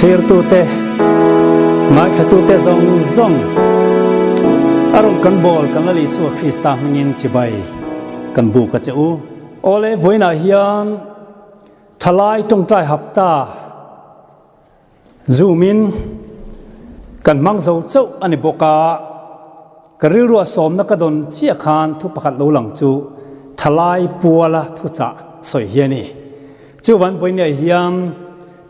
Thlirtute, ngaithlatute zawng zawng a rawn kan bawl kan Lal Isua Krista hmingin chibai kan buk a che u. Awle, vawiinah hian thalai tawngtai hapta Zoom in kan hmang zo chauh a ni bawk a, ka rilrua sawmna ka dawn chiah khan thu pakhat lo lang chu thalai puala thuchah sawi hi a ni. Chuvan vawinia hian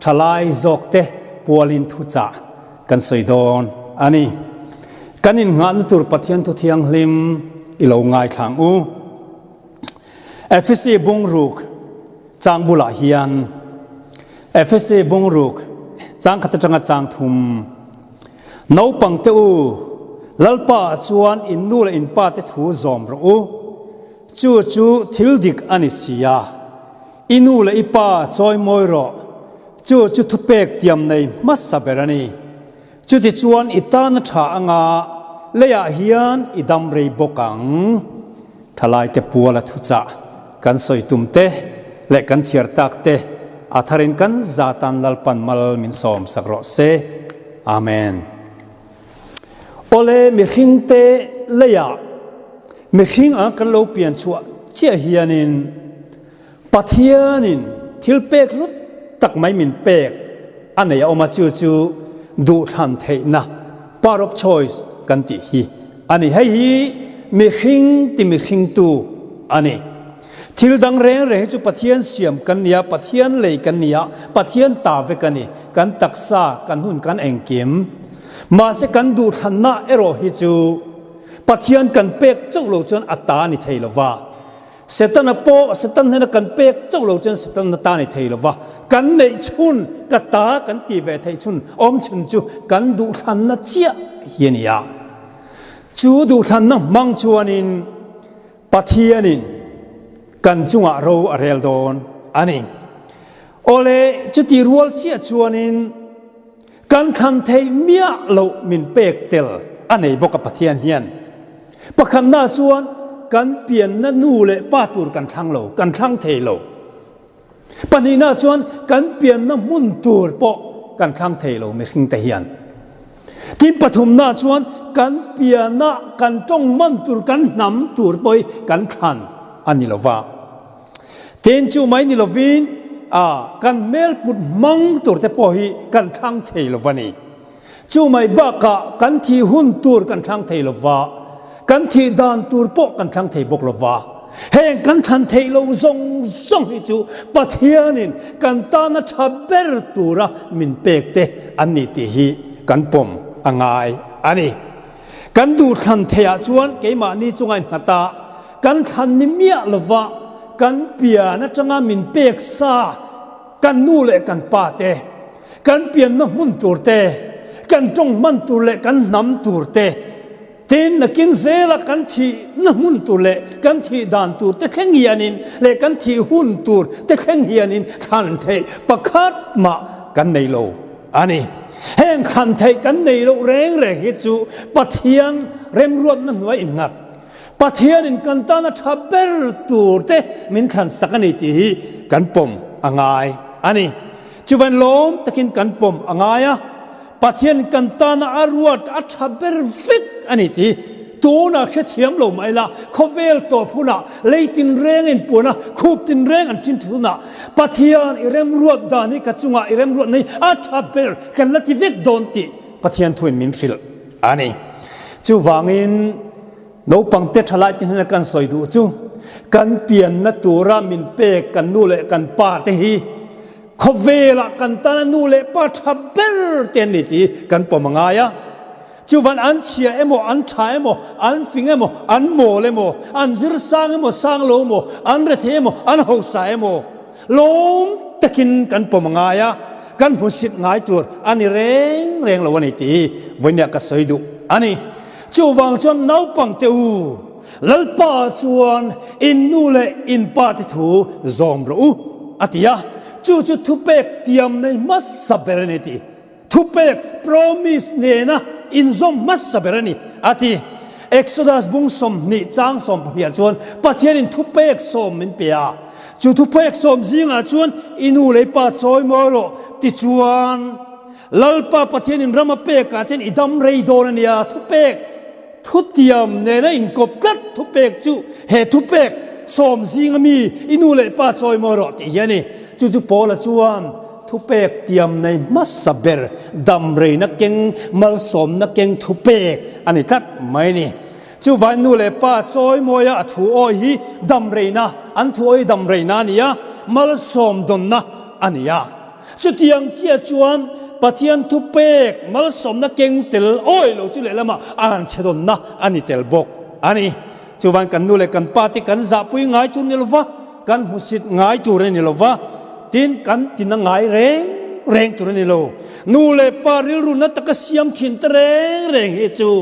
thalai zawkte pualin thuchah kan sawi dawn a ni. Kan innghahna tur Pathian thu thianghlim i lo ngaithlang u. Efesi bungruk chang bulah hian Efesi bungruk chang khat atanga chang thum Naupang te u, Lalpa ah chuan in nu leh in pa te thu zawm rawh u. Chu chu thil dik a ni si a. I nu leh i pa chawimawi rawh. Chu chu thupek tiam nei hmasa ber a ni. Chutichuan i tan a tha anga leiah hian i dam rei bawk ang. Thalaite puala thuchah kan sawi tum te leh kan chhiar tak te a tharin kan zatan Lalpan mal min sawm sak rawh se. Amen. Awle mihringte leiah mihring anga kan lo pian chhuah chiah hianin Pathianin thil pek hlut tak mai min pek a nei a awm a, chu chu duhthlan theihna, power of choice, kan tih hi a ni. Hei hi mihring ti mihringtu a ni. Thil dang reng reng hi chu Pathian siam kan ni a, Pathian lei kan ni a, Pathian ta vek a ni, kan taksa, kan hun, kan engkim. Mahse kan duhthlanna erawh hi chu Pathian kan pek chauh lo chuan a ta a ni thei lo va. Setana pawh Satan hnena kan pek chauh lo chuan Setana ta ni thei lo va, kan neih chhun, ka ta kan ti ve theih chhun, awm chhun chu kan duhthlanna chiah hi a ni a. Chu duhthlanna hmang chuanin Pathianin kan chungah ro a rel dawn a ni. Awle, chuti rual chiah chuanin kan thlan theih miah loh min pek tel a nei bawk a Pathian hian. Pakhatna chuan kan pianna nu leh pa tur kan thlang lo, kan thlang thei lo. Pahnihna chuan kan pianna hmun tur pawh kan thlang thei lo mihringte hian. Tin pathumna chuan kan piana kan tawng man tur kan hnam tur pawh hi kan thlan a ni lo va. Tin chu mai ni lovin a kan hmel put hmang tur te pawh hi kan thlang thei lo va ni. Chu mai bakah kan thih hun tur kan thlang thei lo va, kan thih dan tur pawh kan thlang thei bawk lo va. Heng kan thlan theih lo zawng zawng hi chu Pathianin kan tana tha ber tura min pek te an ni tih hi kan pawm a ngai a ni. Kan duh thlan theihah chuan keimahni chu ngaihnghat a, kan thlan ni miah lo va, kan pian atanga min pek sa kan nu leh kan pa te, Kan pianna hmun tur te, kan tawng hman tur leh kan hnam tur te, tin nakin zela kan thihna hmun tur leh kan thih dan tur te thleng hianin leh kan thih hun tur te thleng hianin thlan theih pakhat mah kan nei lo a ni. Heng thlan theih kan nei loh reng reng hi chu Pathian remruatna hnuai innghat, Pathianin kan tana tha ber tur te min thlan sak a ni tih hi kan pawm a ngai a ni. Chuvan lawm takin kan pawm a ngai a, Pathian kan tana a ruat a tha ber vek a ni tih tunah hrethiam lo mah ila, khawvel tawp hunah lei tinreng inpuan a, khup tinreng an chin thunah Pathian i remruat dan hi ka chungah i remruatna hi a tha ber kan la ti vek dawn tih Pathian thuin min hrilh a ni. Chuvangin naupangte thalai te hnena kan sawi duh chu kan pianna tura min pek kan nu leh kan pa te hi khawvelah kan tana nu leh pa tha ber te an ni tih kan pawm a ngai a. Chuvan an chhia emaw, an tha emaw, an fing emaw, an mawl emaw, an zir sang emaw, sang lo emaw, an rethei emaw, an hausa emaw, Lawm takin kan pawm a ngai a, kan hmusit ngai tur a ni reng reng lo a ni tih hi vawinia ka sawi duh a ni. Chuvang chuan naupang te u, Lalpa chuan in nu leh in pa te thu zawm rawh u a ti a, chu chu thupek tiam nei hmasa ber a ni tih Thupek, promise, nena inzawm hmasa ber a ni, a ti. Exodus bung 20 chang 12 chuan Pathianin thupek sawm min pe a. Chu thupek sawm zingah chuan i nu leh i pa chawi mawi rawh tichuan. Lalpa Pathianin ram a pekah chuan i dam rei dawn a nia, thupek thutiam nena inkawp tlat thupek chu he thupek sawm zinga mi i nu leh pa chawi mawi rawh tih hi a ni. Chu chu Paula chuan thupek tiam nei hmasa ber dam reina keng malsawmna keng thupek a ni tlat mai a ni. Chuvain nu leh pa chawi mawia a thu awi hi dam reina, an thu awi dam reina a ni a, malsawm dawnna a ni a. Chutiang chiah chuan Pathian thupek malsawmna keng tel awi lo chu lehlamah a han chhe dawnna a ni tel bawk a ni. Chuvain kan nu leh kan pa te kan zahpui ngai tur ni lova, kan hmusit ngai tur a ni lova, tin kan tina ngai reng reng tur a ni lo. Nu leh pa rilru na taka siam thin te reng reng hi chu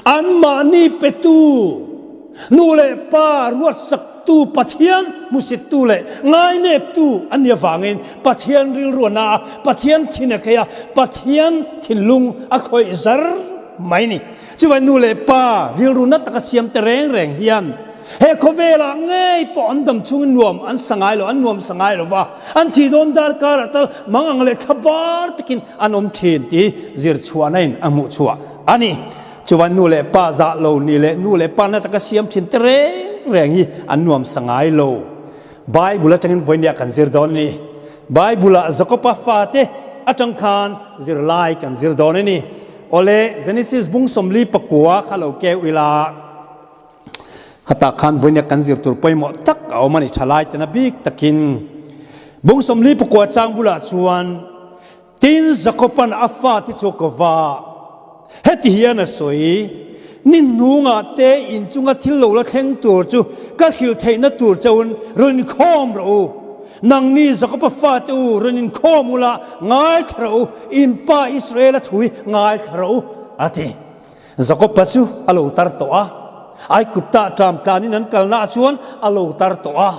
anmahni petu, Nu leh Pa ruatsaktu Pathian hmusittu leh ngaineptu an nih avangin Pathian rilru a na a, Pathian thin a khei a, Pathian thinlung a khawih zar mai ni. Chuvai nu leh pa rilru na taka siam te reng reng hian he khawvelah ngei pawh an dam chungin nuam an sa ngai lo, an nuam sa ngai lo va, an thih dawn darkarah tal mang ang leh thla bar takin an awm thin tih zirchhuahna in a hmuhchhuah a ni. Chuan nu leh pa zah lo ni leh nu leh pa na taka siam thin te reng reng hi an nuam sa ngai lo. Bible atangin vawinia kan zir dawn a ni. Bible ah Jakoba fate atang khan zirlai kan zir dawn a ni. Awle Genesis bung 44 kha lo keu ila. Khatah khan vawinia kan zir tur pawimawh tak a awm a ni thalai tena bik takin. Bung 44 chang bulah chuan Tin, Jakoba'n a fate chu a ko va, Heti hian a sawi, Ni hnungah te in chunga thil lo la thleng tur chu ka hrilh theihna tur chauhin rawn inkhawm rawh u. Nangni Jakoba fate u, rawn inkhawm ula, ngaithla rawh u, in pa Israela thu hi ngaithla rawh u, a ti. Jakoba chu a lo tar tawh a, Aigupta ṭam tlanin an kalnaah chuan a lo tar tawh a.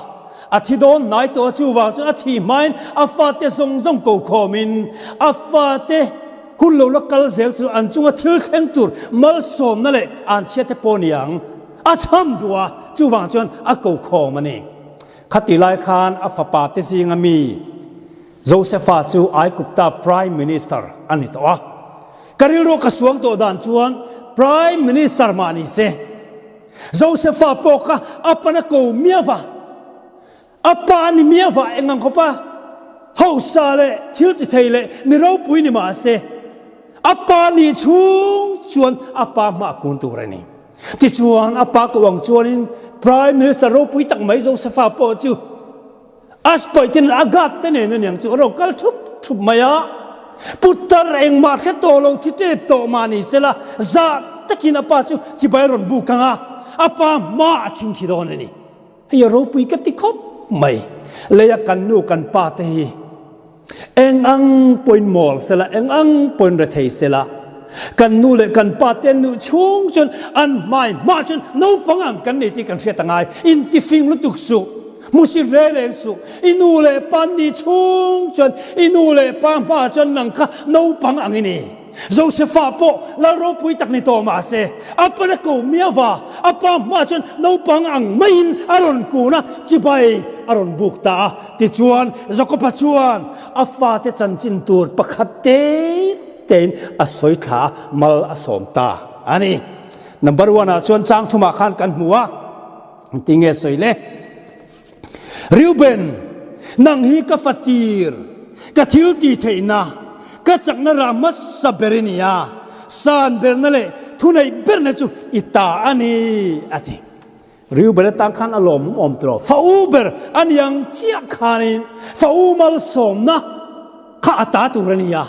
A thi dawn hnai tawh a, chuvang chuan a thih hmain a fate zawng zawng ko khawmin a fate hun lo la kal zel chu an chunga thil thleng tur malsawmna leh an chhiate pawh ni ang a chham duh a, chuvang chuan a ko khawm a ni. Khatih lai khan a fapa te zinga mi Josefa chu Aigupta Prime Minister a ni tawh a. Ka rilru ka suang tawh dan chuan Prime Minister mah ni se, Josefa pawh kha a pana ko miau va, a pa a ni miau va, eng ang khawpa hausa leh thil ti thei leh mi ropui ni mah se, a pa nih chhung chuan a pa hma a kun tur a ni. Tichuan a pa ko ang chuanin Prime Minister ropui tak mai Josefa pawh chu A sipai te nen a guard te nen aniang chu a ro kal thup thup mai a, putar engmah hre tawh lo thi tep tawh mah ni sela zah takin a pa chu chibai rawn buk ang a, a pa hma a thing thi dawn a ni. Hei a ropui ka ti khawp mai. Leia kan nu kan pa te hi Eng ang pawhin mawl sela, eng ang pawhin rethei sela, kan nu leh kan pa te an nuh chhung chuan an hmai hma chuan naupang ang kan nei tih kan hriat a ngai. Intifing lutuk suh, hmusit reng reng suh. I nu leh pa an nih chhung chuan i nu leh pa hma chuan nang kha naupang ang i ni. Josefa pawh lal ropui tak ni tawh mah se, a pana ko miau va, a pa hma chuan naupang ang maiin a rawn kun a, chibai a rawn buk ta a. Tichuan, Jakoba chuan a fate chanchin tur pakhat te tein a sawi thla a, mal a sawm ta a ni. Number one ah chuan chang thumah khan kan hmu a, tinge sawi le? Reuben, nang hi ka fatir, ka thil tih theihna, ka chakna rah hmasa ber i ni a, san berna leh thuneih berna chu i ta a ni, a ti. Reuben atang khan a lawmawm awm tawh lo. Fa u ber a ni ang chiah khanin fa u malsawmna kha a ta tur a ni a,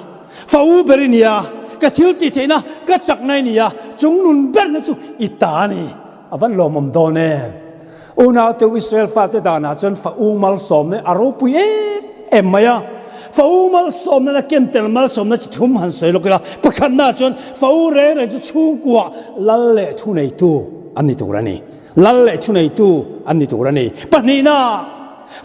fa u ber i ni a, ka thil tih theihna, ka chakna i ni a, chungnun berna chu i ta a ni. A van lawmawm dawn em! Unaute Israel fate danah chuan fa u malsawmna a ropui em em mai a. Fa u malsawmna la ken tel malsawmna chi thum han sawi lawk ila, pakhatnaah chuan fa u reng reng chu chhungkua lal leh thuneitu an ni tur a ni. Lal leh thuneitu an ni tur a ni. Pahnihna,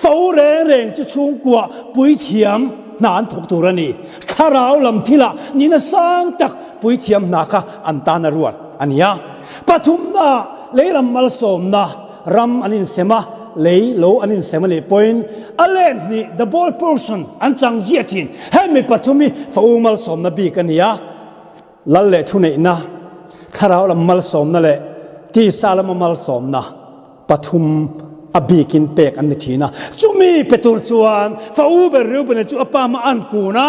fa u reng reng chu chhungkua puithiam hna an thawk tur a ni. Thlarau lam thilah nihna sang tak puithiam hna kha an tan a ruat a ni a. Pathumna, leiram malsawmna ram an insem a. Lei lo an insem a nih pawhin a let hnih, double portion, an chang ziah thin. Hemi pathum hi fa u malsawmna bik a ni a, lal leh thuneihna, thlarau lam malsawmna leh tisa lama malsawmna pathum a bikin pek an ni thin a. Chumi pe tur chuan fa u ber Reuben-a chu a pa hma an kun a,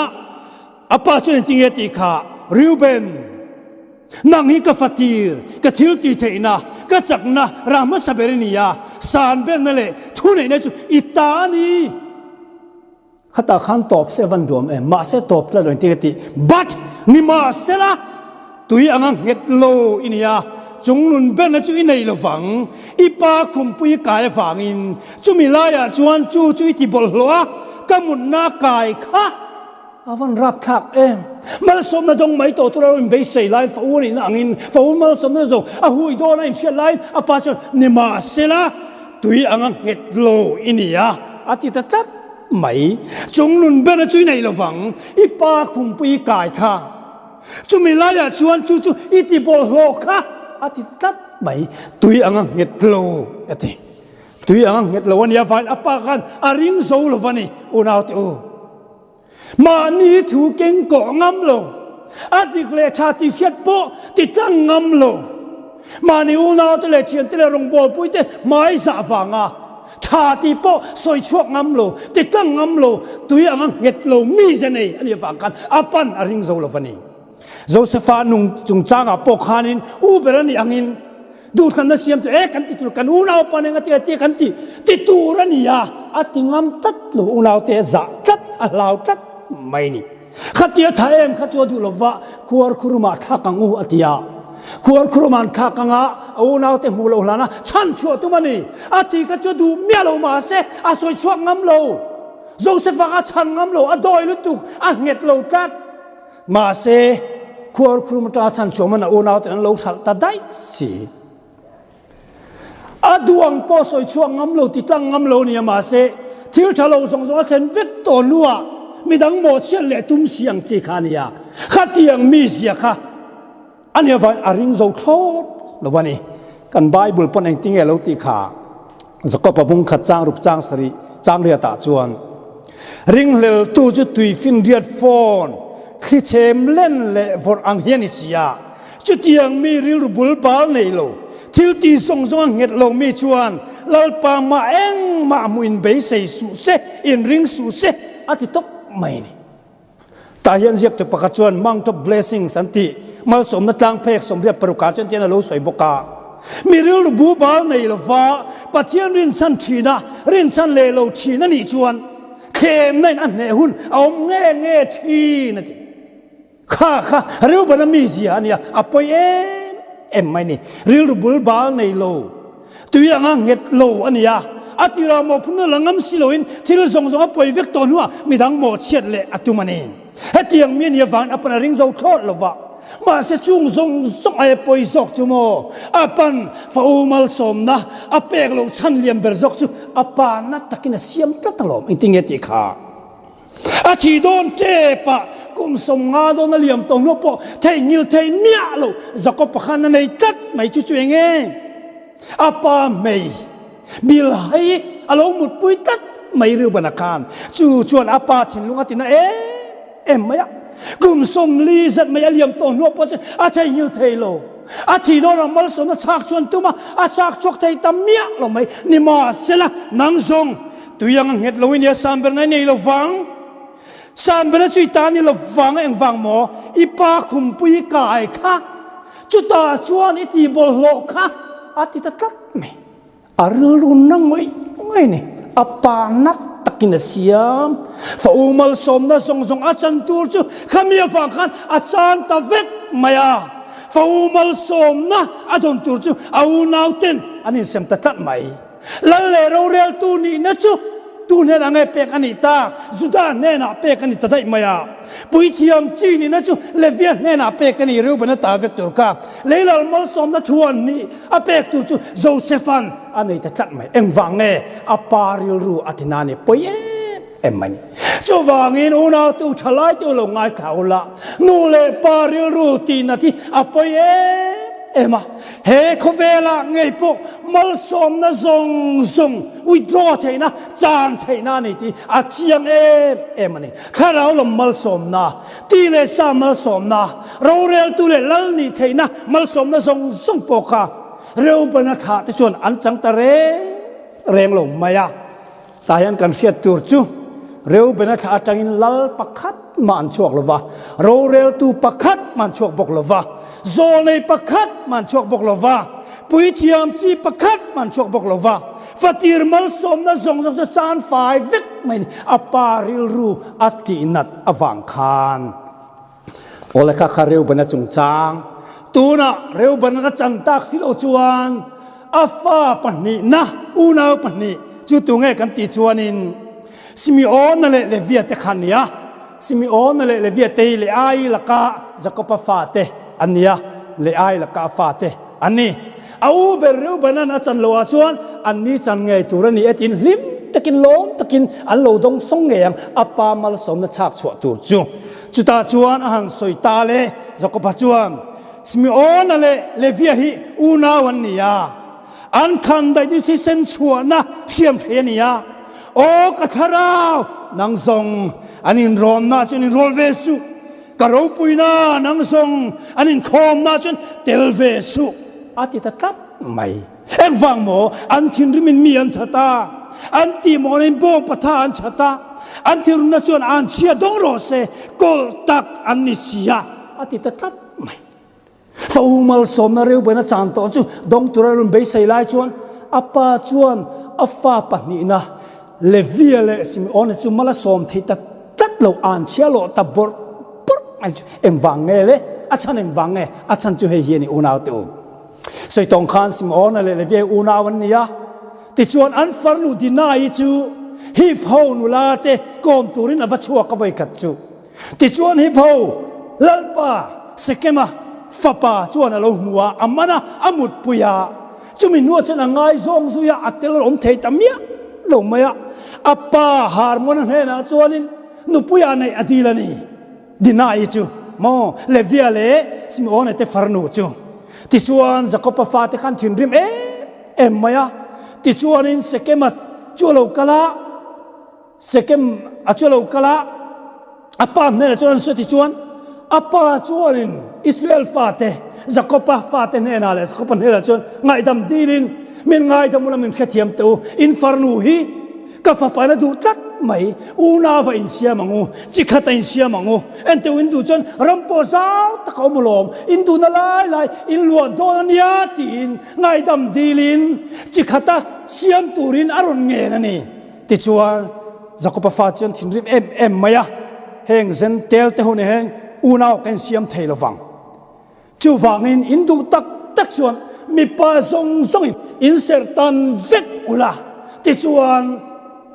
a pa chuan engtinge tih kha, Reuben! Nang hi ka fatir, ka thil tih theihna, ka chakna rah hmasa ber i ni a, san berna leh thuneihna chu i ta a ni. Khatah khan tawp se van duam em, mahse tawp tlat lo engtin ka tih, but nimahsela tui anga nghet lo i ni a, chungnun berna chu i nei lo vang, i pa khumpui i kai avangin chumi laiah chuan chu chu i ti bawlhhlawh a, ka mutna kai kha. A van rapthlak em! Malsawmna dawng mai tawh tura lo inbeisei laiin fa u a nihna angin fa u malsawmna zawng a hui dawn a inhriat laiin a pa chuan nimahsela tui anga nghet lo i ni a, a ti ta tlat mai. Chung nun bera chu i nei lo vang, i pa khumpui i kai kha. Chumi laiah chuan chu chu i ti bawlhhlawh kha, a ti ta tlat mai. Tui anga nghet lo a ti. Tui anga nghet lo a nia vain a pa khan a ring zo lo va ni, unaute u. Mahni thu keng kawh ngam lo, a dik leh tha tih hriat pawh ti tlang ngam lo. Mahni unaute leh thiante leh rawngbawlpuite hmai zah vanga tha tih pawh sawi chhuak ngam lo, ti tlang ngam lo, tui anga nghet lo mize nei a nih avang khan a pan a ring zo lo va ni. Josefa nung chungchangah pawh khanin u ber a nih angin Duhthlanna siam chu e kan ti tur kan unau pa nen a ti a ti kan ti ti tur a ni a, a ti ngam tlat lo unau te a zah tlat a hlau tlat mai ni. Khatia tha em kha chu a duh lova khuar khurumah thlak ang u a ti a, khuar khurumah an thlak anga a unau te hmuh loh hlana chhan chhuah tum a ni. A ti kha chu a duh miah lo mahse a sawi chhuak ngam lo. Joseph-a kha a chhan ngam lo, a dawi lutuk, a nghet lo tlat. Mahse, khuarkhurum atanga chhan chhuah man a unaute an lo hralh ta daih si. A duh ang pawh sawi chhuak ngam lo, ti tlang ngam lo nia mahse, thil tha lo zawng zawng a thlen vek tawh hnuah midang mawhchhiat leh tum si ang chi kha a nia. Khatiang mizia kha A nih avangin a ring zo thlawt lo a ni. Kan Bible pawn engtinge lo tih kha Jakob-a bung khat chang ruk chang sarih chang riatah chuan, Ringhleltu chu tuifinriat fawn, thlichhem len leh vawrh ang hi a ni si a, chutiang mi rilru bul bal nei lo, thil ti zawng zawng a nghet lo mi chuan Lalpa mah engmah hmuh inbeisei suh se, inring suh se, a ti tawp mai a ni. Tah hian ziaktu pakhat chuan Mount of Blessings an tih malsawmna tlang phek 86 ah chuan tian a lo sawi bawk a. Mi rilru bu bal nei lova Pathian rinchhan thin a, rinchhan leh lo thin a nih chuan thlemna in a hneh hun a awm nge nge thin a ti. Kha kha Reubena mizia a nia, a pawi em em mai ni. Rilru bul bal nei lo. Tui anga nghet lo a ni a, a tirah mawhphurhna la ngam si loin thil zawng zawng a pawi vek tawh hnuah midang mawhchhiat leh a tum a ni. Hetiang mi a nih avangin a pan a ring zo thlawt lo va, mahse chung zawng zawng aia pawi zawk chu maw a pan fa u malsawmna a pek loh chhan lian ber zawk chu a pa na takin a siam tlat alawm. Engtin nge tih kha? A thi dawn tep a, kum 50 dawn a liam tawh hnu pawh theihnghilh thei miah lo Jakob pakhan a nei tlat mai chu chu eng nge? A pa hmei Bilhai a lo mutpui tlat mai Reuben-a khan chu chuan a pa thinlung a tina em em mai a. Kum 40 zet mai a liam tawh hnu pawh chuan a theihnghilh thei lo. A thi dawn a malsawmna chhak chuan tum a, a chhak chhuak thei ta miah lo mai. Nimahsela nang zawng Tui anga nghet lo i nia, Sanberna i nei lo vang. Sanberna chu i ta ni lo vang a, engvang maw? I pa khumpui i kai kha, chutah chuan i ti bawlhhlawh kha a ti ta tlat mai. A rilru na ngawih ngawih a ni. A pa na takin a siam. Fa u malsawmna zawng zawng a chan tur chu khami avang khan a chan ta vek mai a. Fa u malsawmna a dawn tur chu a unauten an insem ta tlat mai. Lal leh roreltu nihna chu tu hnenah nge pek a nih tak? Juda hnenah pek a ni ta daih mai a. Puithiam chi nihna chu Levia hnenah pek a ni, Reuben-a ta vek tur kha. Leilal malsawmna thuan nih a pek tur chu Joseph-a'n a nei ta tlat mai. Engvang nge a pa rilru a ti na ni? Pawi em em mai ni. Chuvangin unautu thalaite u lo ngaithla ula, nu leh pa rilru tihnat hi a pawi em. em a. He khawvelah ngei pawh malsawmna zawng zawng withdraw theihna, chan theihna a ni tih a chiang em em a ni. Thlarau lam malsawmna, ti leh sa malsawmna, roreltu leh lal nih theihna malsawmna zawng zawng pawh kha Reubena thlah te chuan an chang ta reng reng lo mai a. Tah hian kan hriat tur chu Reubena thlah atangin lal pakhat mah an chhuak lo va, roreltu pakhat mah an chhuak bawk lo va, zawlnei pakhat mah an chhuak bawk lo va, puithiam chi pakhat mah an chhuak bawk lo va, fatir malsawmna zawng zawng chu chan fai vek mai a ni, a pa rilru a tihnat avang khan. Awle kha kha Reubena chungchang tunah Reubena a chan tak si lo chuan a fa pahnihna unau pahnih chu tunge kan tih chuanin Simeona leh Levia te kha an ni a. Simeona leh Levia te hi Leai laka Jakoba fate an ni a, Leai laka a fate an ni. A u ber Reubena'n a chan loh ah chuan an ni chan ngei tur a ni e tiin hlim takin lawm takin an lo dawng sawng ngei ang a pa malsawmna chhak chhuah tur chu. Chutah chuan a han sawi ta le, Jakoba chuan, Simeona leh Levia hi unau an ni a, an khan daih chu thisen chhuahna hriam thei a ni a, aw ka thlarau, nang zawng an inrawnna chuan inrawl ve suh. Ka ropuina nang zawng an inkhawmna chuan tel ve suh a ti ta tlat mai. Engvang maw an thinrimin mi an that a, an tihmawhnain bawng patha an that a, an thinrimna chuan an chhia dawng rawh se, kawlh tak an ni si a a ti ta tlat mai. Fa u malsawmna Reuben a chan tawh chu dawng tura rawn beisei lai chuan a pa chuan a fa pahnihna Levia leh Simeona chu mal a sawm thei ta tlat lo, an chhia lawh ta bawrh bawrh mai chu engvang nge le? A chhan engvang nge? A chhan chu hei hi a ni unaute u. Sawi tawng khan Simeona leh Levia hi unau an ni a, tichuan an farnu Dinai chu Hiv ho nula te kawm turin a va chhuak a vawikhat chu. Tichuan Hipho lalpa Sekema fapa chuan a lo hmu a, a man a, a mutpui a. Chumi hnuah chuan a ngaizawng zui a, a tel a awm thei ta miah lo mai a. A pa Harmona hnenah chuanin nupuia neih a dil a ni. Dinai chu maw Levia leh Simeone te farnu chu. Tichuan Jakoba fate khan thinrim em em mai a. Tichuanin Sekema chu a lo kal a. Sekem a chu lo kal a, a pa hnenah chuan an sawi tichuan a pa chuanin Israel fate, Jakoba fate hnenah leh Jakoba hnenah chuan ngaihdam dilin, Min ngaidam ula min hrethiam teh u, in farnu hi ka fapa in a duh tlat mai, unau a insiam ang u, chi khat a insiam ang u, enteh u in duh chuan ram pawh zau tak a awm alawm, in duhna lai lai in luah dawn a nia tiin ngaihdam dilin chi khata siam turin a rawn ngen a ni. Tichuan, Jakoba fa chuan thinrim em em mai a, Heng zen tel te hun hian unau kan siam thei lo vang. Chuvangin in duh tak tak chuan mipa zawng zawngin in serh tan vek ula, tichuan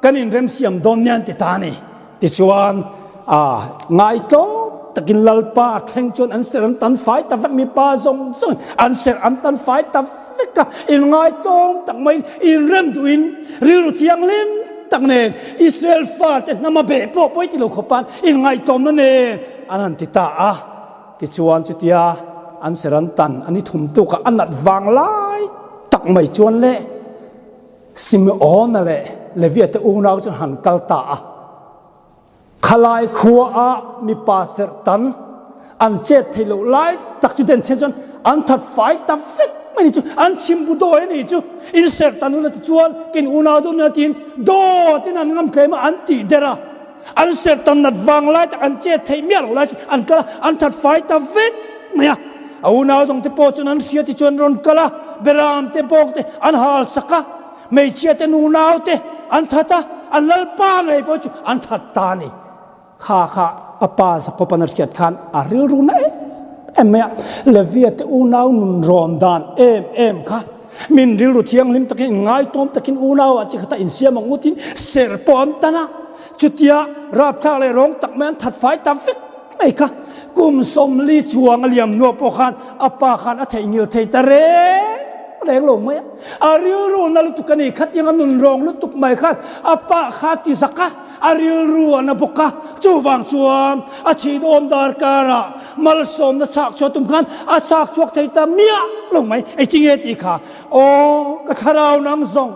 kan inremsiam dawn nia an ti ta a ni. Tichuan, a ngaitlawm takin Lalpa a thleng chuan an serh an tan fai ta vek, mipa zawng zawngin an serh an tan fai ta vek a, inngaitlawm tak maiin inrem duhin rilru thianghlim tak nen Israel fate hnama beh pawh pawi ti lo khawpan inngaihtlawmna nen an han ti ta a. Tichuan chutia an serh an tan an i thum tuk a, a nat vang lai tak mai chuan le Simeona leh Levia te unau chuan han kal ta a. Khalai khua a mipa serh tan an chet theih loh lai tak chu den chhen chuan an that fai ta vek mai ni chu, an chhim bu dawi a nih chu. In serh tan hun a ti chuan kin unau dawn nia tiin dawt in an ngam tlem a, an tih der a. An serh tan nat vang lai tak an chet theih miah loh lai chu an kal a, an that fai ta vek mai a. A unau dawng te pawh chuan an hria ti chuan rawn kal a, Beram te bawk te an hal sak a, hmeichhia te nunau te an that a, an lalpa ngei pawh chu an that ta a ni. Kha kha a pa Jakob-an a hriat khan a rilru na em em mai a, Levia te unau nun rawn dan em em kha min rilru thianghlim takin inngaitawm takin unau ah chi khatah insiam ang utin serh pawh an tan a, chutia rapthlak leh rawng tak mai an that fai ta vek. Mai kha kum 40 chuang a liam hnuah pawh khan a pa khan a theihnghilh thei ta reng reng lo mai a. A rilru na lutuk a ni, khatiang a nun rawng lutuk mai khan a pa kha ti zak a, a rilru a na bawk a. Chuvang chuan a thih dawn darkarah malsawmna chhak chhuah tum khan a chhak chhuak thei ta miah lo mai. Engtinge tih kha? Aw, ka thlarau nang zawng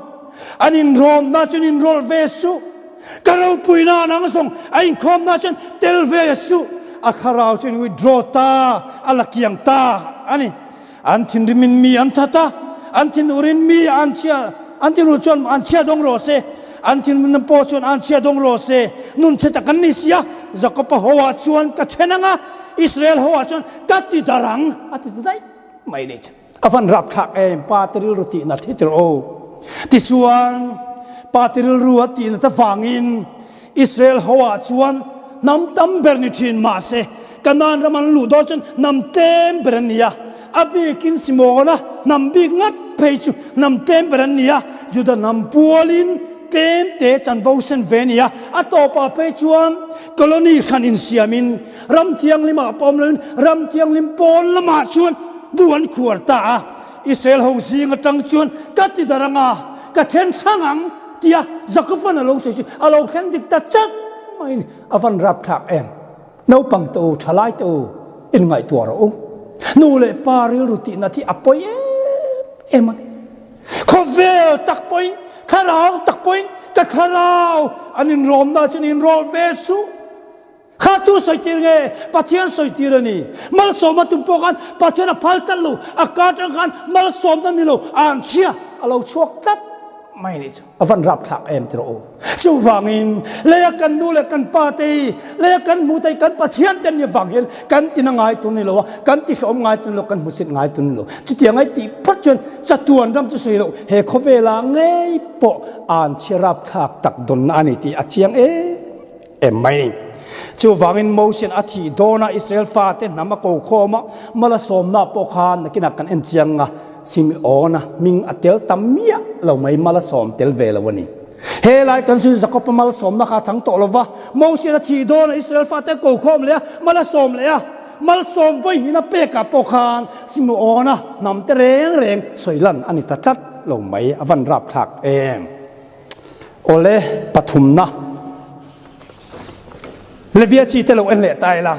an inrawnna chuan inrawlh ve suh. Ka ropuina nang zawng a inkhawmna chuan tel ve suh. A thlarau chuan withdraw ta, a la kiang ta a ni. An thinrimin mi an that a, an thinur-in mi an chhia, an thinur chuan an chhia dawng rawh se, an thinrimna pawh chuan an chhia dawng rawh se. Nun chhe tak an ni si a, Jakob-a hoah chuan ka then ang a, Israel hoah chuan ka ti darh ang, a ti ta daih mai ni chu. A van rapthlak em, pa te rilru tihna thi tir aw. Tichuan, pa te rilru a tihna ta vangin Israel hoah chuan hnam tam ber ni thin mahse, Kanaan ram an luh dawn chuan hnam tlem ber an ni a. A bikin Simona hnam bik ngat phei chu hnam tlem ber an ni a, Juda hnam pualin tlem te chanvo sen ve a ni a. A tawpah phei chuan colony hran insiamin ram thianghlimah pawh awm loin ram thianghlim pawn lamah chuan bu an khuar ta a. Israel ho zing atang chuan ka ti darh ang a, ka then hrang ang tia Jakoban a lo sawi chu a lo thleng dik ta chat maiin a van rapthlak em. Naupang te u, thalai te u, inngaihtuah rawh u. Nu leh pa rilru tihna hi a pawi em em a ni. Khawvel tak pawhin, thlarau tak pawhin ka thlarau an inrawmna chuan inrawl ve suh. Kha tu sawi tir nge? Pathian sawi tir a ni. Malsawmna tum pawh khan Pathian a phal tlat lo. A ka atang khan malsawmna ni lo, an chhia a lo chhuak tlat mai nih chu. A van rapthlak em ti rawh u. Chuvangin leia kan nu leh kan pa te hi, leia kan hmu te hi kan Pathian te an nih avang hian kan tina ngai tur ni lo a, kan ti hlawm ngai tur ni lo, kan hmusit ngai tur ni lo. Chutiang ai tih phawt chuan chatuan ram chu sawi loh he khawvela ngei pawh an chhia rapthlak tak dawnna a ni tih a chiang em. Em mai ni. Chuvangin Mosian a thih dawna Israel fate hnam a ko khawm a, Malasawmna pawh khan nakinah kan en chiang a, Simeona hming a tel tam miah lo mai, Malasawm tel ve lo a ni. He lai kan sawi Jakob-a malsawmna kha a chang tawh lo va, Mosian a thih dawna Israel fate a ko khawm leh a, Malasawm leh a, Malsawm vawihnihna pekah pawh khan Simeona hnam te reng reng sawi lan a ni ta tlat lo mai, a van rapthlak em. Awle, pathumna. Levia chi te lo en leh ta ila.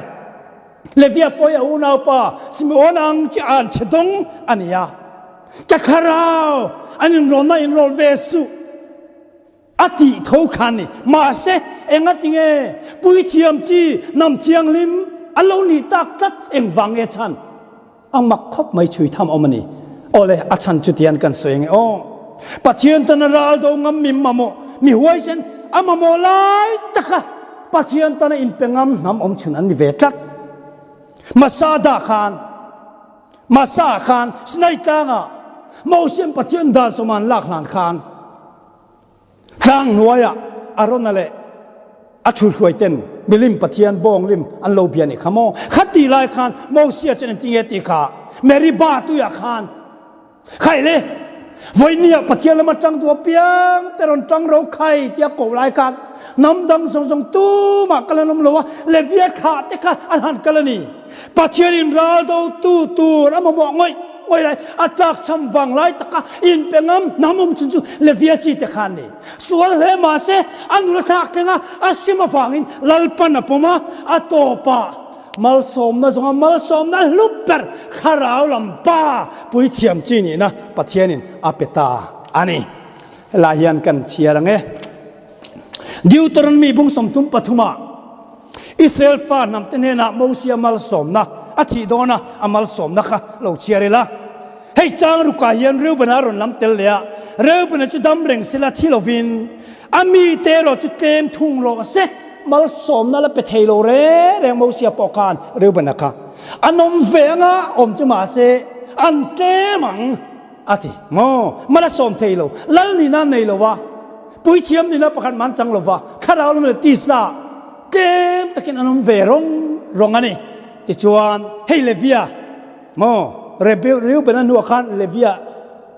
Levia pawh hi a unaupa Simeon ang chi an chhe dawng a ni a. Ka thlarau an inrawlna inrawl ve suh a tih tho khan ni. Mahse, engatinge puithiam chi hnam thianghlim an lo nih tak tlat engvang nge chhan? A mak khawp mai chhui tham awm a ni. Awle, a chhan chu tian kan sawi ange aw. Pathian tana ral do ngam mi mamawh, mi huaisen a mamawh lai taka Pathian tana inpe ngam hnam awm chhun an ni ve tlat. Masada khan, Masa khan Sinai tlangah Mosian Pathian dan sawm an lak hlan khan, Tlang hnuaiah Arona leh a ṭhuihruai ten milim pathian bawng lim an lo bia nih kha maw? Khatih lai khan Mosia chuan engtin nge tih kha Meribah tuiah khan khaih le vawinia Pathian lama ṭang duh apiang te rawn ṭang ro khai tia koh lai khan hnam dang zawng zawng tumah kal an awm lo a, Levia thlah te kha an han kal a ni. Pathianin ral dotu tur a mamawh ngawih ngawih lai, a tlakchham vang lai taka inpe ngam hnam awm chhun chu Levia chi te khan ni. Sual hle mahse a nula thlak thleng a, a sim avangin Lalpan a pawm a, a tawpah malsawmna zawnga malsawmna hlu ber thlarau lam pa puithiam chi nihna Pathianin a pe ta a ni. Helai hian kan chhiar ang e. Deuteronomy bung 33 ah Israel fa hnamte hnenah Mosia malsawmna a thih dawn a, a malsawmna kha lo chhiar ila. Hei chang rukah hian Reubena a rawn lam tel leh a, Reubena chu dam reng sela thi lovin a mite erawh chu tlem thung rawh se. Malsawmna la pe thei lo reng reng Mosia pawh khan Reubena kha a nawm ve anga awm chu mahse an tlem ang a ti maw? Mal a sawm thei lo, lal nihna a nei lo a, puithiam nihna pakhat mah an chang lo va, thlarau lam leh tisa tlem takin an awm ve rawng rawng a ni. Tichuan, hei Levia maw, Reubena hnuah khan Levia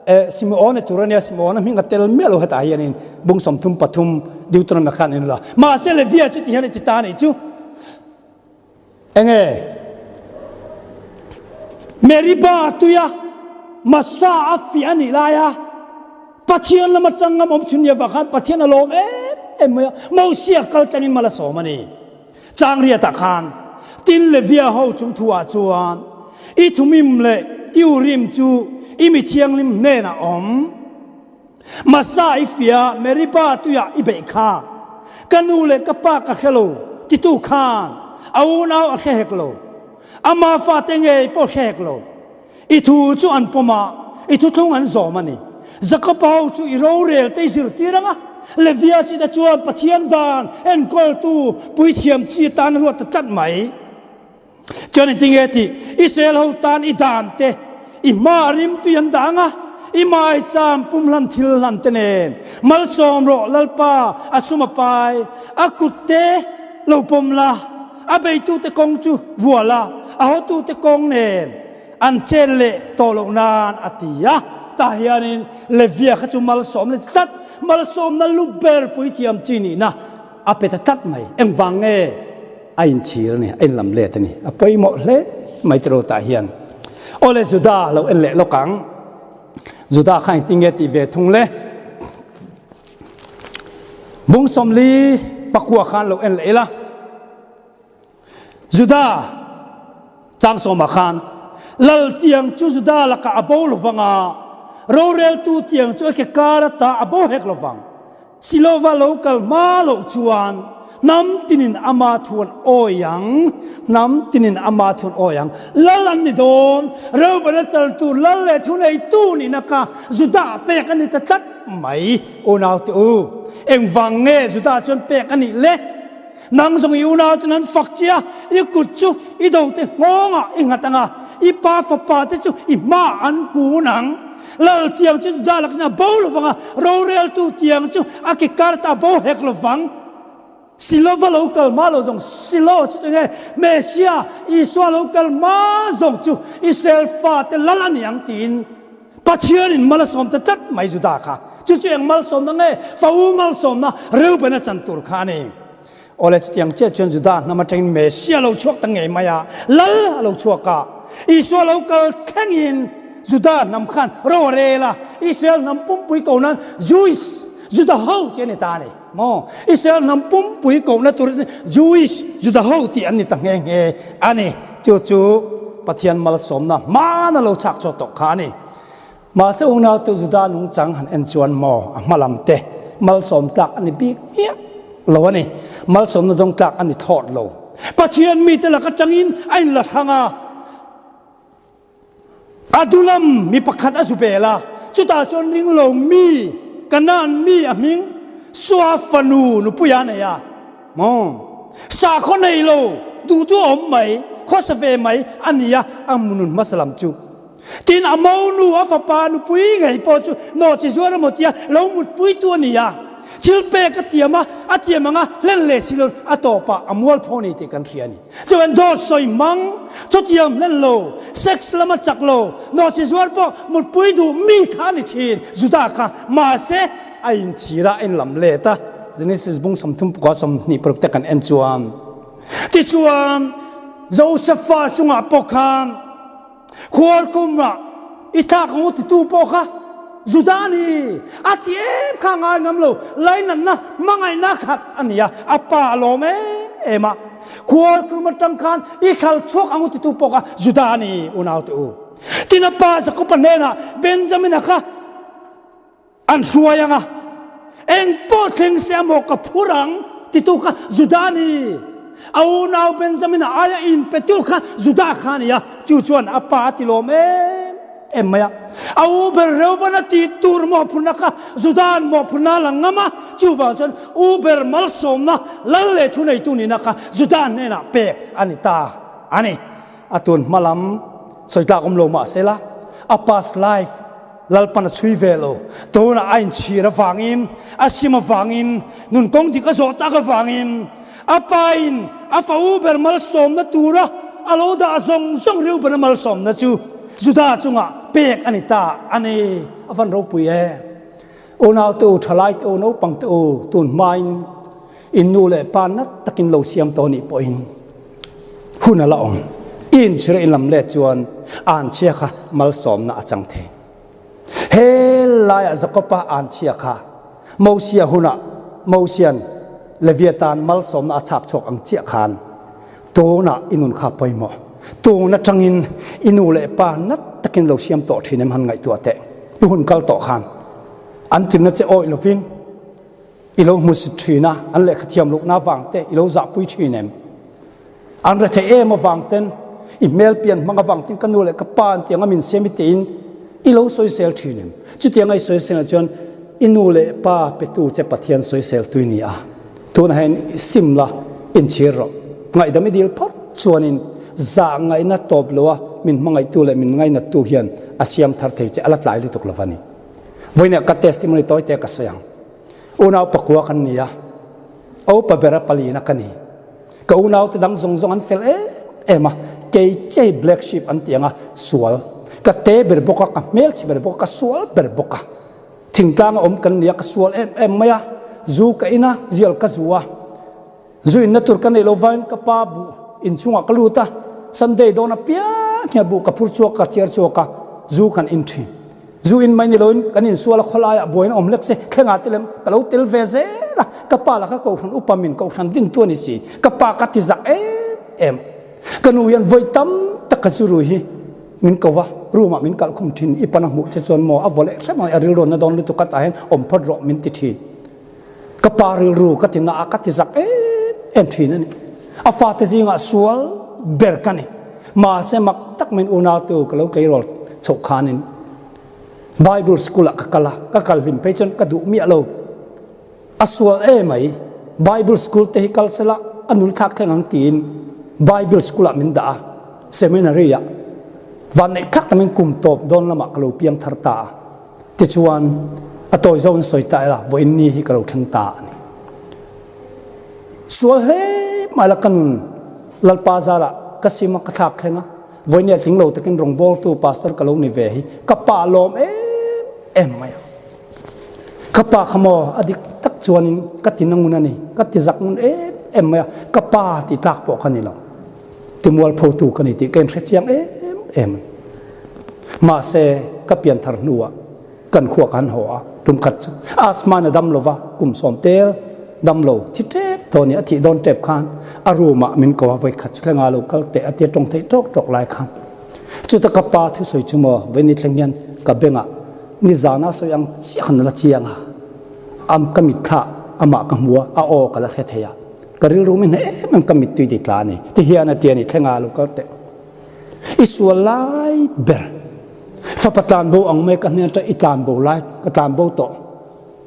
eh, Simeona tur a nia, Simeona hming a tel miah lo hetah hianin bung 33 Deuteronomy khan a inla. Mahse Levia chu tihian a ti ta a nih chu. Enge? Meriba tuia. Massa a fiah a nih laia Pathian lama tang ngam awm chhun ni avang khan Pathian a lawm em em mai a, Mosia kal tlangin mal a sawm a ni. Chang riatah khan tin Levia ho chung thuah chuan i Thumim leh i Urim chu i mi thianghlim hnenah awm. Massa i fiah Meriba tuiah i beih kha ka nu leh ka pa ka hre lo titu khan a unau a hre hek lo, ama fate ngei pawh hre hek lo. I thu chu an pawm a, i thuthlung an zawm a ni. Jakoba ho chu i rorel te i zirtir ang a, Levia chite chuan Pathian dan enkawltu puithiam chi atan a ruat ta tlat mai. Chuan engtinge tih? Israel ho tan i dan te, i hma rimtui an dah ang a, i maicham pumhlan thil hlan te nen malsawm rawh, Lalpa, a sum a pai, a kut te lo pawm la, a beitute kawng chu vual a, a hawtute kawng nen an chen leh tawh loh nan a ti a. Tah hianin Levia kha chu malsawmna ti tlat, malsawmna lu ber puithiam chi nihna a pe ta tlat mai. Engvang nge a inchhir a ni, a inlam let a ni. A pawimawh hle mai tiraw tah hian. Awle Juda lo en leh lawk ang. Juda kha engtin nge tih ve thung le? Bung 40 pakua khan lo en leh ila. Juda chang sawmah khan lal tiang chu Juda lakah a bo lovang a, roreltu tiang chu a ke kar ata a bo hek lovang. Silova lo kal hma loh chuan hnam tinin ama thu an awi ang, hnam tinin ama thu an awi ang. Lal an ni dawn, Reubena chal tur lal leh thuneitu nihna kha Juda pek a ni ta tlat mai. Unaute u, engvang nge Juda chuan pek a nih le? Nang zawng i unau ten an fak che a, i kut chu i dote nghawngah i nghat ang a, i pa fapa te chu i hmaah an kun ang. Lal tiang chu Juda lakin a bo lovang a, roreltu tiang chu a ke kartah a bo hek lovang. Silova lo kal hma lo zawng, Silo chu tunge? Mesia, Isua lo kal hma zawng chu Israel fate lal a ni ang tiin Pathianin mal a sawm ta tlat mai Juda kha. Chu chu eng malsawmna nge? Fa u malsawmna Reuben a chan tur kha a ni. Awle chutiang chiah chuan Juda hnam atangin Mesia lo chhuak ta ngei mai a, lal a lo chhuak a. Isua lo kal thlengin Juda hnam khan ro a rel a, Israel hnam pumpui ko nan Jewish, Juda ho tih a ni ta a ni. Maw? Israel hnam pumpui kohna turin Jewish, Juda ho tih an ni ta nghe nghe a ni. Chu chu Pathian malsawmna hmana lo chhak chhuak tawh kha a ni. Mahse unautu Juda nungchang han en chuan maw a hma lam te malsawm tlak a ni bik miah lo a ni. Malsawmna dawng tlak a ni thlawt lo. Pathian mite lak atangin a inla hrang a. Adulam mi pakhat a zu bel a, chutah chuan ringlo mi, Kanaan mi a hming Sua fanu nupui a nei a. Maw? Sakhaw nei lo, duh duh a awm mai, khawsa ve mai a ni a, a nun hmasa lam chu. Tin, a monu, a fapa nupui ngei pawh chu nawhchi zuar emaw tia lo mutpuitu a ni a. Thil pek a tiam a, a tiam ang a, hlen leh si lo, a tawpah a mualpho a ni tih kan hria a ni. Chuan dawt sawi hmang, chutiang hlen lo, sex lama chak lo, nawhchi zuar pawh mutpui duh mi kha a ni thin, Juda kha. Mahse, a inchhir a, a inlam let a, Genesis bung 30 pukah 26 te kan en chuan. Tichuan, Josefa chungah pawh khan, Khuarkhumah i thlak ang u titu pawh kha Juda a ni. A ti em kha ngai ngam lo, lainatna hmangaihna khat a ni a, a pa a lawm em em a. Khuarkhum atang khan i khal chhuak ang u titu pawh kha Juda a ni, unaute u. Tin a pa Jakoba hnenah Benjamina kha An hruai ang a, eng pawh thleng se amaw ka phur ang titu kha Judah a ni. A unau Benjamin-a aia inpetu kha Judah kha a ni a, chu chuan a pa a ti lawm em em mai a. A u ber Reuben a tih tur mawhphurhna kha Judah-a'n mawhphurhna a la ngam a, chuvang chuan u ber malsawmna lal leh thuneitu nihna kha Judah hnenah pek a ni ta a ni. A tun hma lam sawi tlak awm lo mah sela, a past life Lalpan a chhui ve lo. Tunah a inchhir avangin, a sim avangin, nun kawng dik a zawh tak avangin, a pain a fa u ber malsawmna tura a lo dah zawng zawng Reuben-a malsawmna chu Juda chungah pek a ni ta a ni. A van ropui e. Unaute u, thalaite u, naupangte u, tun hmain in nu leh pa nat takin lo siam tawh nih pawhin hun a la awm. I inchhir a inlam let chuan. Anchhia kha malsawmna a chang thei. He laiah Jakoba anchhia kha Mosia hunah Mosian Levia tan malsawmna a chhak chhuak ang chiah khan tunah i nun kha pawimawh. Tun atangin i nu leh pa nat takin lo siam tawh thin em han ngaihtuah teh. I hun kal tawh khan an tinna che awih lovin i lo hmusit thin a, an lehkha thiam lohna avang te i lo zahpui thin em? An rethei em avang ten, i hmel pian hmang avang ten ka nu leh ka pa an tiang a min siam i tiin i lo sawisel thin em? Chutianga i sawisel ah chuan i nu leh pa petu che Pathian sawisel tui ni a, tunah hian i sim la, inchhir rawh. Ngaihdam i dil phawt chuanin zah ngaihna tawp lo a min hmangaihtu leh min ngainattu hian a siam thar thei che a la tlai lutuk lo va ni. Vawiinah ka testimony tawi te ka sawi ang. Unau pakua kan ni a, Opa bera palina ka ni. Ka unaute dang zawng zawng an fel em em a, kei chei black sheep an ti ang a, sual. Ka te ber bawk a, ka hmelchhe ber bawk a, ka sual ber bawk a. Thingtlanga awm kan ni a, ka sual em em mai a, zu ka in a, zial ka zu a. Zu inna tur ka neih loh vangin ka pa buh inchhungah ka lut a, Sunday dawn apiang hian buh ka phur chhuak, ka thiar chhuak a, zu kan in thin. Zu in mai ni loin kan insual a, khawlaiah buaina awm lek se, thlengah te lem ka lo tel ve zel a, ka pa laka kohhran upa min kohhran din tu a ni si, ka pa ka ti zak em em. Ka nu hian vawi tam tak ka zu rui hi min ko va, room ah min kalh khum thin, i pana hmuh che chuan maw a vaw leh hrep ang, a rilruanna dawn lutuk a tah hian awm phawt rawh min ti thin. Ka pa rilru ka ti na a, ka ti zak em em thin a ni. A fate zingah sual ber ka ni. Mahse mak tak min unautu ka lo tleirawl chhoh khanin Bible school ah ka kal a, ka kal hlim phei chuan ka duh miah lo. A sual e mai, Bible school te hi kal sela a nul thlak thleng ang tiin Bible school ah min dah a, seminary ah vanneih thlak tamin kum tawp dawn lamah ka lo piang thar ta a. Tichuan, a tawi zo in sawi ta ila, vawiin ni hi ka lo thleng ta a ni. Sual hle mai la ka nun Lalpa zarah ka sim a ka thlak thleng a, vawiin ni a tling lo takin rawngbawltu pastor ka lo ni ve hi ka pa lawm em em mai a. Ka pa kha maw a dik tak chuanin ka ti na ngun a ni, ka ti zak ngun em em mai a, ka pa ti tlak pawh ka ni lo. Timualphotu ka ni tih ka inhre chiang em em a ni. Mahse, ka pianthar hnuah kan khua ka han haw a, tum khat chu asthma na dam lova kum sawm tel dam lo thi tep tawh a ni. A thih dawn tep khan a room ah min ko a, vawi khat chu thlenga lo kal teh a tia tawng theih tawk tawk lai khan chuta ka pa thusawi chu maw vawiin thleng hian ka bengah nizana sawi ang chiah khan a la chiang a, am ka mitthla amah ka hmu a, a aw ka la hre thei a. Ka rilru min hneh em em ka mittui ti tla a ni. Ti hian a ti a ni, thlenga lo kal teh. I sual lai ber. Fapa tlanbo ang mai ka hnen atang i tlanbo lai, ka tlanbo tawh.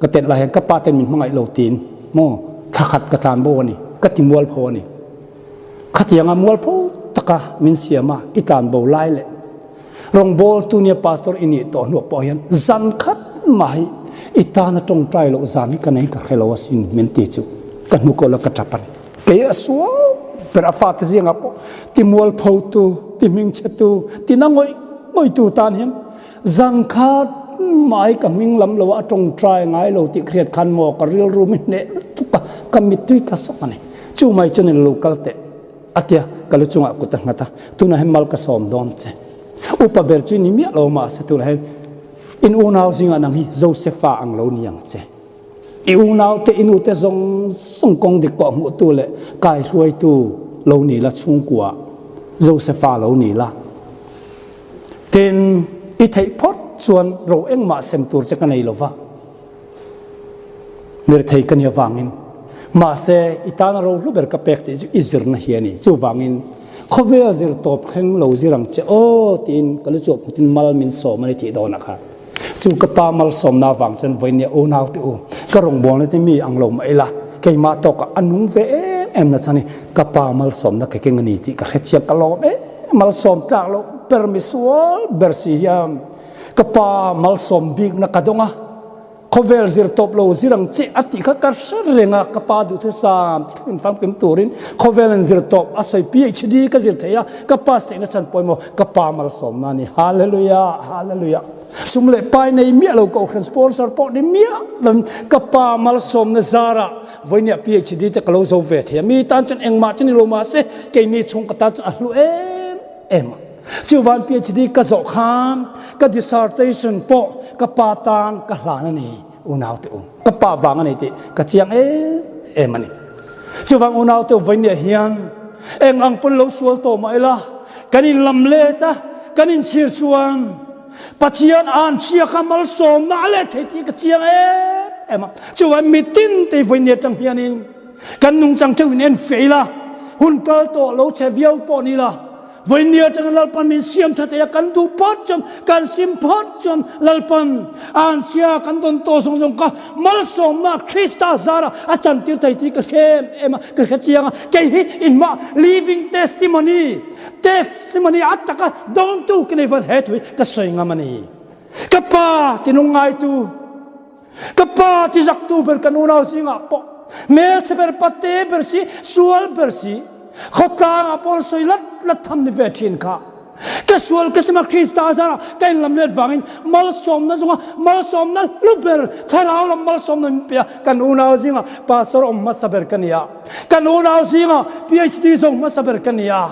Ka tet lai hian ka pa ten min hmangaih lo tiin maw thla khat ka tlanbo a ni, ka ti mualpho a ni. Khatianga mualpho taka min siam a, i tlanbo lai leh Rawngbawltu nia pastor i nih tawh hnuah pawh hian zan khat mah hi i tana tawngtai loh zan hi ka nei ka hre lo asin min ti chu ka hnu kawl a ka tap a ni. Kei a sual ber a fate zingah pawh ti mualphotu, ti hmingchhetu, ti na ngawih ngawihtu tan hian zan khat mah hi ka hming lam lo a tawngtai ngai lo tih ka hriat khan maw ka rilru mi hneh lutuk a, ka mittui tla sawk a ni. Chu mai chuan in lo kal teh. A tia, ka lu chungah kut a nghat a, tunah hian mal ka sawm dawn che. Upa ber chu ni miah lo mahse tunah hian in unau zingah nang hi Josefa ang lo ni ang che. I unaute, i nute zawng zawng kawng dik pawh hmuhtu leh kaihruaitu lo ni la, chhungkua Josefa lo ni la. Tin, i theih phawt chuan ro engmah sem tur che ka nei lo va. Mirthei ka ni avangin. Mahse, i tana rohlu ber ka pek tih chu i zirna hi a ni. Chuvangin, khawvel zir tawp thleng lo zir ang che aw tiin ka lu chuah phutin mal min sawm a ni tih dawnah khan chu ka pa malsawmna avang chuan vawinia unau te u ka rawngbawlna te mi ang lo mah ila keimah tawkah a nung ve em em na chhan hi ka pa malsawmna ka keng a ni tih ka hrechiang ka lawm em malsawm tlak loh ber misual ber si hian Ka pa malsawm bikna ka dawng a, khawvel zir tawp lo zir ang che a tih kha ka hre reng a, ka pa duhthusam ti thleng famkim turin khawvel an zir tawp a sawi PhD ka zir thei a, ka pass theihna chhan pawimawh ka pa malsawmna a ni. Hallelujah, Hallelujah. Sum leh pai nei miah lo kohhran sponsor pawh ni miah lovin ka pa malsawmna zarah vawinia PhD te ka lo zo ve thei a, mi tan chuan engmah chu ni lo mahse keini chhung ka tan chuan a hlu em em a. Chuvan PhD ka zawh khan ka dissertation pawh ka pa tan ka hlan a ni unau te u. Ka pa vang a ni tih ka chiang em em a ni. Chuvang unau te u vawinia hian eng ang pawn lo sual tawh mah ila kan in lam let a, kan inchhir chuan Pathian an chhia kha malsawmna a let thei tih ka chiang em em a. Chuvang mitin te vawinia tang hianin kan nungchang theuh in en fiah ila, hun kal tawh lo chhe viau pawh ni la, Vawinia atangin Lalpan min siam tha thei a, kan duh phawt chuan, kan sim phawt chuan Lalpan an chhia kan dawn tawh zawng zawng kha malsawmna Krista zara a chantir thei tih ka hre em em a, ka hre chiang a, kei hi inmah living testimony, testimony a taka dawntu ka nei vawn he thu hi ka sawi ngam a ni. Ka pa tinung ngaitu. Ka pa ti zaktu ber kan unau zingah pawh hmelchhe ber pate ber si sual ber si khawtlangah pawh sawi lat lat tham ni ve thin kha ka sual ka sima Krista zara ka inlam let vangin malsawmna zunga malsawmna hlu ber thlarau lam malsawmna min pe a kan unau zingah pastor awm hmasa ber ka ni a kan unau zingah PhD zawng hmasa ber ka ni a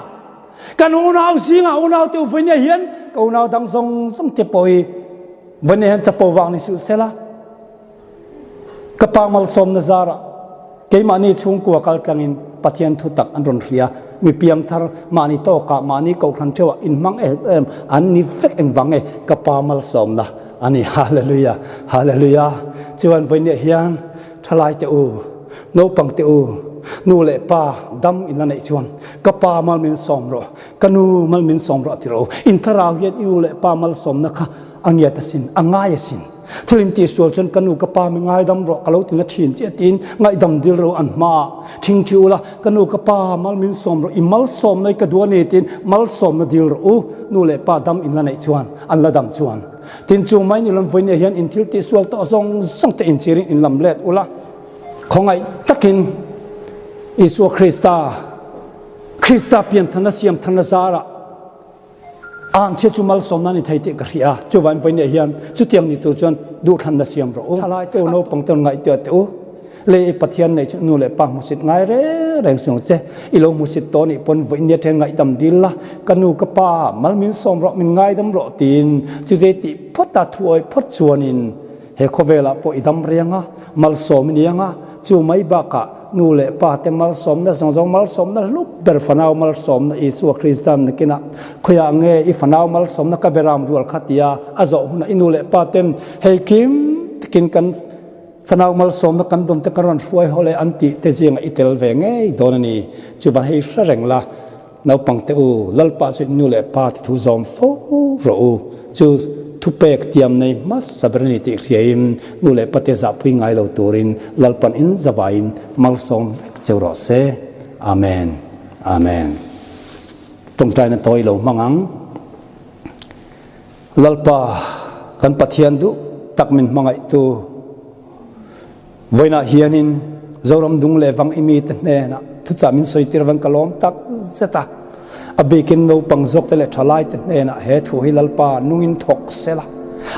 kan unau zingah unau te uvawinia hian ka unau dang zawng zawng te pawh hi Vawni hian chapo vang ni suh sela, ka pa malsawmna zarah keimahni chhungkua kaltlangin Pathian thu tak an rawn hria. Mi piangthar mahni tawkah mahni kohhran theuhah inhmang em em an ni vek engvang nge ka pa malsawmna a ni. Hallelujah! Hallelujah! Chuan vawinia hian thalai te u, naupang te u, nu leh pa dam in la neih chuan ka pa mal min sawm rawh, ka nu mal min sawm rawh ti rawh u. In thlarau hian i u leh pa malsawmna kha A ngiat asin, a ngai asin. Thil in tihsual chuan ka nu ka pa mi ngaidam rawh ka lo ti na thin chiah tiin ngaihdam dil ro an hmaah thingthi ula, ka nu ka pa mal min sawm rawh, i malsawmna i ka duh a ni tiin malsawmna dil rawh u, nu leh pa dam in la neih chuan, an la dam chuan. Tin chu mai ni lawm vawinia hian in thil tihsual tawh zawng zawng te inchirin in lam let ula, khawngaih takin Isua Krista, Krista pianthanna siamthanna zarah, Ang che chu malsawmna ni thei tih ka hria a, chuvain vawinia hian chutiang ni tur chuan duhthlanna siam rawh u. Thalai te u, naupang te u ngaihtuah teh u. Lei i Pathian nei chu nu leh pa hmusit ngai reng reng suang che. I lo hmusit tawh nih pawn vawinia then ngaihdam dil la, ka nu ka pa mal min sawm rawh, min ngaidam rawh tiin chutei tih phawt a thu awih phawt chuanin He khawvelah pawh i dam riang a, malsawm i ni ang a, chu mai bakah nu leh pa te malsawmna zawng zawng malsawmna hlup ber fanau malsawmna Isua Krista'n nakinah khawiah nge i fanau malsawmna ka beram rual kha tia a zawh hunah i nu leh pa ten hei kim takin kan fanau malsawmna kan dawn te kan rawn hruai haw leh an tih te zingah i tel ve ngei dawn a ni. Chuvang hei hre reng la. Naupang te u, Lalpa chu nu leh pa ti thu zawm fo rawh u. Chu thupek tiam nei hmasa ber a ni tih hriain nu leh pate zahpui ngai lo turin Lalpan in zavaiin malsawm vek cheu rawh se. Amen. Amen. Tawngtaina tawi lo hmang ang. Lalpa, kan Pathian duh tak min hmangaihtu, Vawiinah hianin Zoram dung leh vang i mite hnenah thuchah min sawitir avang ka lawm tak zet a. A bikin naupang zawkte leh thalaite hnenah he thu hi Lalpa nungin thawk sela,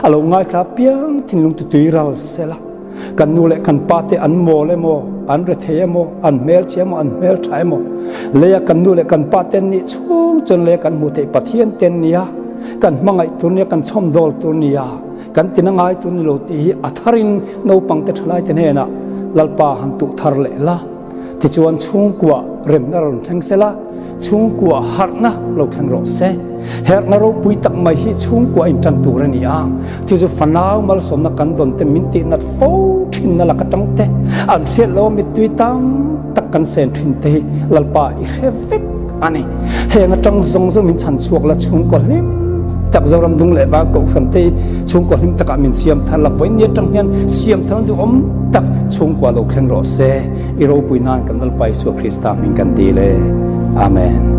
a lo ngaithla piang thinlung tutui ral sela, kan nu leh kan pate an mawl emaw, an rethei emaw, an hmelchhia emaw, an hmeltha emaw, leia kan nu leh kan pate an nih chhung chuan leia kan hmuh theih Pathian te an nia, kan hmangaih tur nia, kan chhawmdawl tur nia. Kan tina ngai tur ni lo tih hi a tharin naupangte thalaite hnenah Lalpa han tuh thar leh la. Tichuan chhungkua remna rawn thleng se la, chhungkua harhna lo thleng rawh se. Herhna ropui tak mai hi chhungkua intan tur a ni a, chu chu fanau malsawmna kan dawn te min tihnat fo thinna lak atang te, an hriat loa mittui tam tak kan sen thin te hi Lalpa i hre vek a ni. Heng atang zawng zawng min chhan chhuak la chhungkaw hlim tak Zoram dung leh val kohhran te hi chhungkaw hlim takah min siam thar la vawiin atang hian siam thar duhawm tak chhungkua lo thleng rawh se i ropui nan kan Lalpa Isua Krista hming kan dil e. Amen.